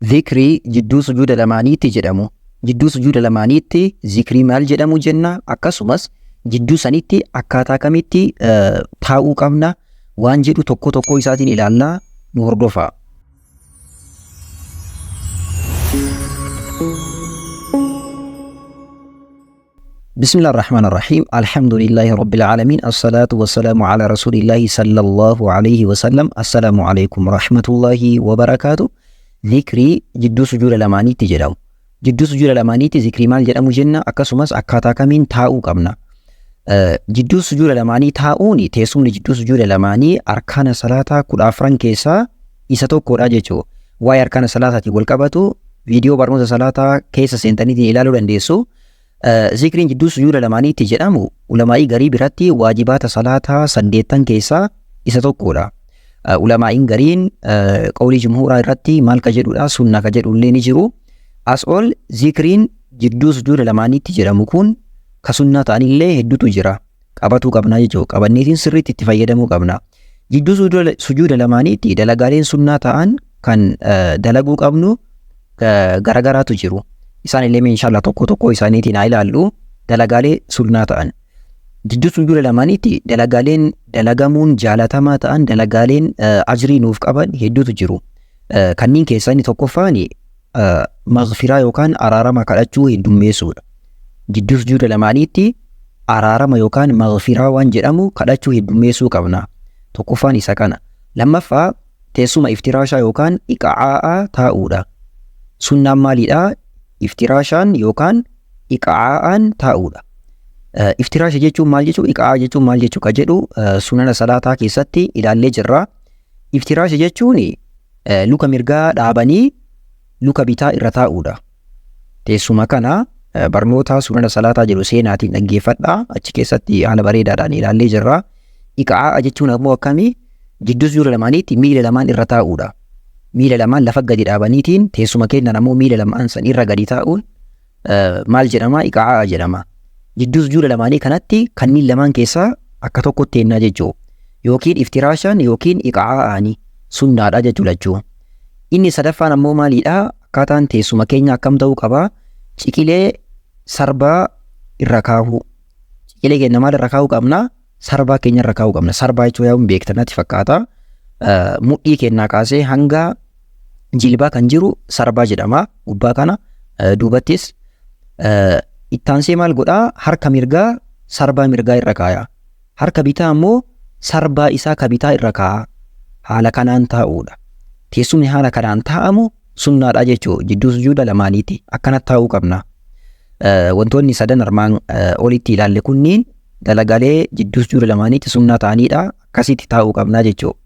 Zikrii jidduu sujuuda lamaaniitti jedhamu. Jidduu sujuuda lamaaniitti zikrii maal jedhamu jenna? Akkasumas jidduu sanitti akkaataa kamitti taa'uu qabna waan jedhu tokko tokkoo isaatiin ilaallaa nu hordofaa. Bismillah ar-Rahmaan ar-Rahiim. Alhamdulillahi Rabbil Aalamiin. Assalaatu wassalaamu ala Rasuulillahi sallallahu alayhi wa sallam. Assalaamu alaykum rahmatullahi wa barakaatu. Zikrii jidduu sujuuda lamaaniitti jedhamu. Jidduu sujuuda lamaaniitti zikrii maal jedhamu jenna? Akkasumas akkaataa kamiin taa'uu qabna? Jidduu sujuuda lamaanii taa'uun, teessumni jidduu sujuuda lamaanii arkaana salaataa 14 keessaa isa tokkodha jechuudha. Waa'ee arkaana salaataatiin wal qabatu viidiyoo barnoota salaataa keessa seentaniitiin ilaaluu dandeessu. Zikriin jidduu sujuuda lamaaniitti jedhamu ulamaa'ii garii biratti waajibaata salaataa saddeettan keessaa isa tokkodha. Ulamaa'iin gariin qawlii jumhuuraa irratti maal ka jedhudha, sunna ka jedhullee ni jiru. As ol zikriin jidduu sujuuda lamaaniitti jedhamu kun ka sunnaa ta'anillee hedduutu jira. Qabatuu qabna jechuudha. Qabanneetiin sirriitti itti fayyadamuu qabna. Jidduu sujuuda lamaaniitti dalagaaleen sunnaa ta'an kan dalaguu qabnu garagaraatu jiru. Isaan illee mee inshallah tokko tokko isaaniitiin haa ilaallu, dalagaalee sunnaa ta'an. Jidduu sujuuda lamaaniitti dalagaaleen dalagamuun jaalatamaa ta'an, dalagaaleen ajrii nuuf qaban hedduutu jiru. Kanneen keessaa inni tokkoffaan maghfiraa yookaan araarama kadhachuu heddummeessuudha. Jidduu sujuuda lamaaniitti araarama yookaan maghfiraa waan jedhamu kadhachuu heddummeessuu qabna. Tokkoffaan isa kana. Lammaffaa, teessuma iftiraashaa yookaan iqa'aa'aa taa'uudha. Sunnaan maaliidha? Iftiraashaan yookaan iqa'aa'aan taa'uudha. Iftiraasha jechuun maal jechuu? Iqa'aa jechuun maal jechuu ka jedhu sunana salaataa keessatti ilaallee jirra. Iftiraasha jechuun luka mirgaa dhaabanii luka bitaa irra taa'uudha. Teessuma kana barnoota sunana salaataa jedhu seenaatiin dhaggeeffadhaa. Achi keessatti haala bareedaadhaan ilaallee jirra. Iqa'aa jechuun ammoo akkamii? Jidduu sujuuda lamaaniitti miila lamaan irra taa'uudha. Miila lamaan lafa gadi dhaabaniitiin teessuma keenyan ammoo miila lamaan san irra gadi taa'uun maal jedhama? Iqa'aa jedhama. Jidduu sujuuda lamaanii kanatti kanneen lamaan keessaa akka tokkotti teennaa jechuudha. Yookiin iftiraashaan yookiin iqa'aa'aani sunnaadha jechuu lachuu. Inni sadaffaan ammoo maaliidha? Akkaataan teessuma keenya akkam ta'uu qaba? Ciqilee sarbaa irra kaahuu. Ciqilee keenya maal irra kaahuu qabna? Sarbaa keenya irra kaahuu qabna. Sarbaa jechuun yaa beektan natti fakkaata. Mudhii keenyaa kaasee hanga jilbaa kan jiru sarbaa jedhama. Gubbaa kana duubattis ittaansee maal godhaa? Harka mirgaa sarbaa mirgaa irra kaaya. Harka bitaa ammoo sarbaa isaa ka bitaa irra kaa'a. Haala kanaan taa'uudha. Teessumni haala kanaan taa'amu sunnaadha jechuudha. Jidduu sujuuda lamaaniiti. Akkanatti taa'uu qabna. Wantoonni sadan armaan olitti ilaalle kunniin dalagaalee jidduu sujuuda lamaaniitti sunnaa ta'aniidha. Akkasitti taa'uu qabna jechuudha.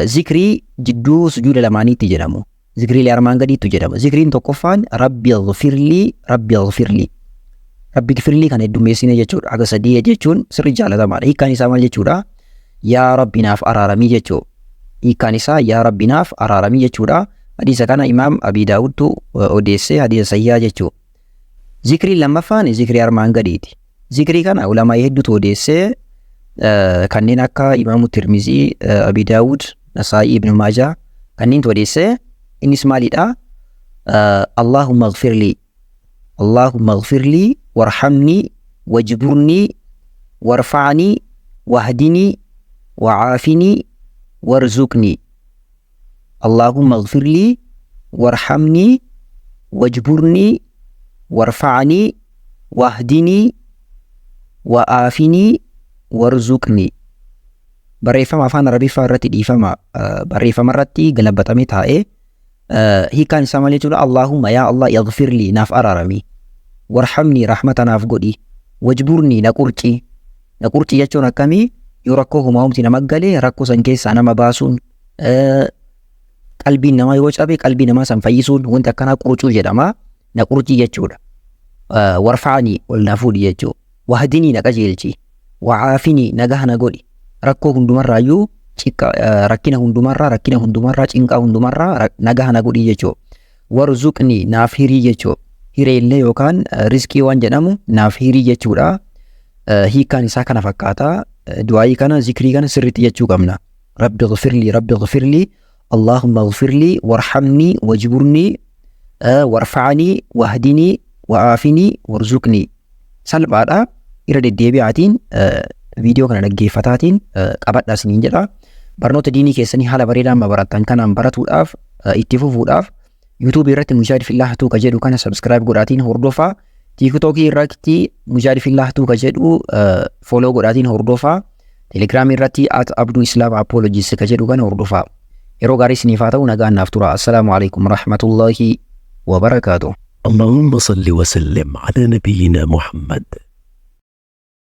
Zikrii jidduu sujuuda lamaaniitti jedhamu. Zikriilee armaan gadiittu jedhama. Zikriin tokkoffaan Rabbi gfirlii, Rabbi gfirlii. Rabbi gfirlii kana heddummeessine jechuudha. Haga sadii jechuun sirri jaalatamaadha. Hiikkaan isaa maal jechuudha? Yaa Rabbi naaf araaramii jechuudha. Hiikkaan isaa yaa Rabbi naaf araaramii jechuudha. Hadiisa kana Imaam Abii Daawudtu odeessee, hadiisa sahihaa jechuudha. Zikriin lammaffaan zikrii armaan gadiiti. Zikrii kana ulamaa'ii hedduutu odeessee, kanneen akka Imaamu Tirmizii, Abi Daawud, Nasaa'ii, Ibn Maajaa kanneentu odeessee. Innis maalidha? Allahumma ighfirlii, Allahumma ighfirlii warhamnii wajburnii warfa'nii wahdinii wa'aafinii warzuqnii. Allahumma ighfirlii warhamnii wajburnii warfa'nii wahdinii wa'aafinii warzuqnii. Barreeffama afaan Arabiffaa irratti, dhiifama, barreeffama irratti galabaxamee taa'ee. Hiikkaan isaa maal jechuudha? Allahumma, yaa Allah, ighfirlii, naaf araarami, warhamnii, rahmata naaf godhi, wajburnii, na qurci. Na qurci jechuun akkamii? Yoo rakkoo humaa'umti nama galee rakkoo san keessaa nama baasuun, qalbiin namaa yoo cabe qalbii namaa san fayyisuun, wanti akkanaa qurcuu jedhama. Na qurcii jechuudha. Warfa'anii, ol na fuudhi jechuudha. Wahdinii, na qajeelchi. Wa'aafinii, nagaha na godhi. Rakkoo hundumarraayyuu, rakkina hundumarraa, rakkina hundumarraa, cinqaa hundumarraa nagaha na godhi jechuudha. Warzuqnii, naaf hirii jechuudha. Hireellee yookaan rizqii waan jedhamu naaf hirii jechuudha. Hiikkaan isaa kana fakkaata. Du'aayii kana, zikrii kana sirriitti jechuu qabna. Rabbi gfirlii, Rabbi gfirlii. Allahumma ighfirlii warhamnii wajburnii warfa'anii wahdinii wa'aafinii warzuqnii. Salphaadha. Irra deddeebi'aatiin viidiyoo kana dhaggeeffataatiin qabadhaa isiniin jedha. Barnoota diinii keessanii haala bareedaan barattan kanaan baratuudhaaf, itti fufuudhaaf, YouTube irratti Mujaahid Fillaah Tuu ka jedhu kana subscribe godhaatiin hordofaa. TikTokii irratti Mujaahid Fillaah Tuu ka jedhu follow godhaatiin hordofaa. Telegiraamii irratti @AbduIslamApologist ka jedhu kana hordofaa. Yeroo gaarii isiniif haa ta'u, nagaan naaf tura. Assalaamu alaikum rahmatullahi wabarakaatuh. اللهم صل وسلم على نبينا محمد.